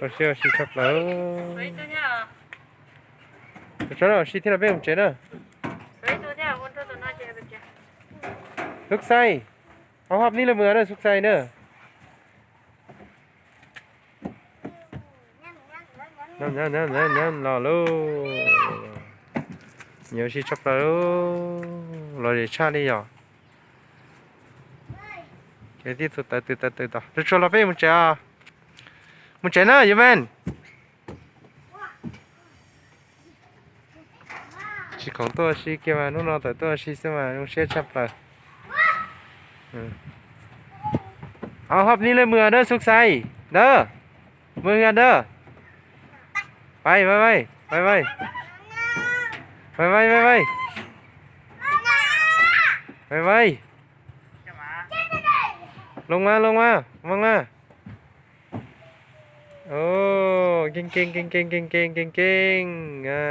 Rau siab ua si tshaj plaws. Tso na, ua si thiab los peb mus tsev na. Xub xais, hau hab nib laj mws na xub xais na. Los lauj, nyiam ua si tshaj plaws, los zem tshaj li yom. Ces tib tug tawv tws tawv tws tod, tsuag tsuag los peb mus tsev os. Mus tsev na Yumen. Tsis khoom tuaj ua si kiag mas hnub no tawm tuaj ua si xwb mas zoo siab tshaj plaws. Hau hab nib laj mws na xub xais ntawd, mws ntawd. Pais, pais, pais, pais, pais, pais, pais, pais, pais. Loo mas, loo mas, loo mas. Nkees nkees nkees nkees nkees nkees nkees a.